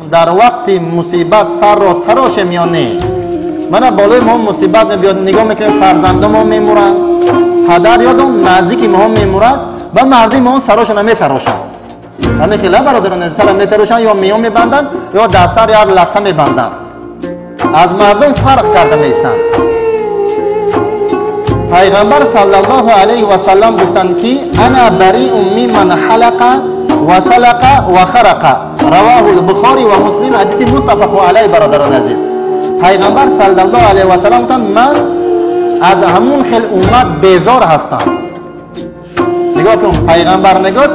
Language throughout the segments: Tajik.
Дар вақти мусибат сарро тарошем ё не? Мана болои мо мусибат мебиёд, нигоҳ мекунем, фарзандомо мемуранд, падар ёдум наздики моҳо мемурад ва марди мо сарошона метарошанд. Ҳамин хела бародарон, сара метарошанд ё миён мебанданд, ё дар сар як латта мебанданд. Аз мардум фарқ карда меистанд. Пайғамбар саллаллоҳу алайҳи васаллам гуфтанд, ки ана бариун миман ҳалақа ва салақа ва харақа. Равоҳу лбухори ва Муслим, ҳадиси муттафақу алайҳ. Бародарони азиз, пайғамбар саллаллоҳу алайҳи васаллам гуфтанд: ман аз ҳамун хел уммат безор ҳастам. Нигоҳ кун, пайғамбар мегӯяд: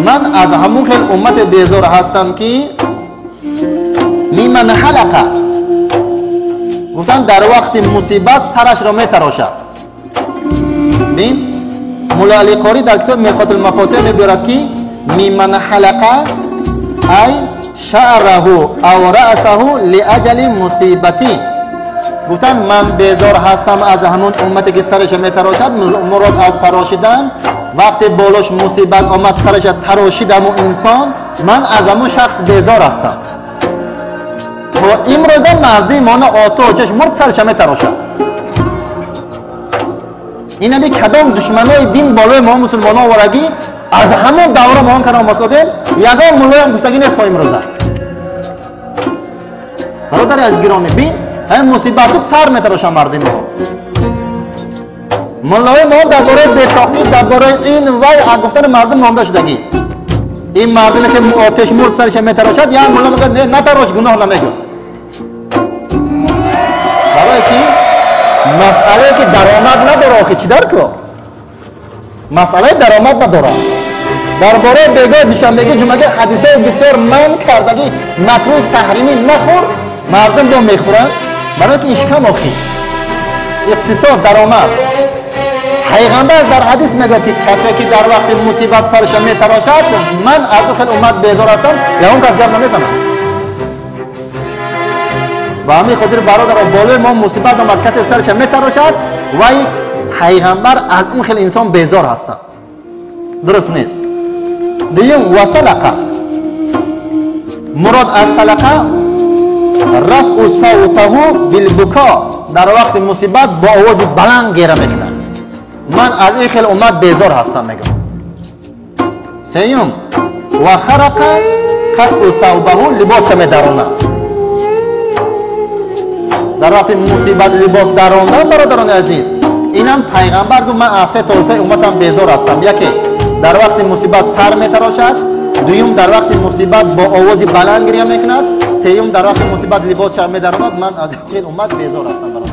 ман аз ҳамун хел уммате безор ҳастам, ки миман ҳалақа, гуфтанд, дар вақти мусибат сарашро метарошад. Бин, Мулло Али Қорӣ дар китоби Мирқотул Мафотиҳ мебиёрад, ки миман ҳалақа ай шаъраҳу ав раъсаҳу лиаҷали мусибатӣ. Гуфтанд: ман безор ҳастам аз ҳамун уммате, ки сараша метарошад. Мурод аз тарошидан, вақте болош мусибат омад, сараша тарошид ҳамун инсон, ман аз ҳамун шахс безор ҳастам. То имрӯза марди мона оту очаш мурд, сараша метарошад. Инаби кадом душманои дин болои мо мусулмонон оварагӣ, аз ҳамон давра мо он каром осодем, ягон муллоям гуфтагӣ нест то имрӯза. Бародари азиз гиромӣ, бин, ҳамин мусибату сар метарошанд марди мо. Муллои мо дар бораи бетоқӣ, дар бораи ин вай гуфтани мардум монда шудагӣ. Ин мардуме, ки отеш мурд, сараша метарошад, як мулло мегӯяд: не, натарош, гуноҳ намегӯяд. Барои ки масъалае ки даромад надора, охи чӣ дар кор? Масъалаи даромад надорад. Дар бораи бегоҳи душанбегӣ, ҷумъагӣ ҳадисҳои бисёр манъ кардагӣ, макрӯҳи таҳримӣ, нахӯр, мардум бо мехӯранд, барои ки ишкам, охи иқтисод, даромад. Пайғамбар дар ҳадис мегӯяд, ки касе, ки дар вақти мусибат сараша метарошад, ман аз ӯ хел уммат безор ҳастам. Ягон кас гап намезанад. Ба ҳамин хотир, бародаро, болои мо мусибат омад, касе сараша метарошад, вай, пайғамбар аз он хел инсон безор ҳастанд, дуруст нест. Дуюм, васалақа. Мурод аз салақа рафъу савтаҳу билбуко, дар вақти мусибат бо овози баланд гера мекунад. Ман аз ин хел уммат безор ҳастам, мегӯям. Сеюм, ва харақа қатъу савбаҳу, либосша медаронад дар вақти мусибат, либос дарондан. Бародарони азиз, инам пайғамбар гуфт: ман аз се тоифаи умматам безор ҳастам. Яке, дар вақти мусибат сар метарошад, дуюм, дар вақти мусибат бо овози баланд гиря мекунад, сеюм, дар вақти мусибат либосша медаронад. Ман аз ин хел уммат безор ҳастам.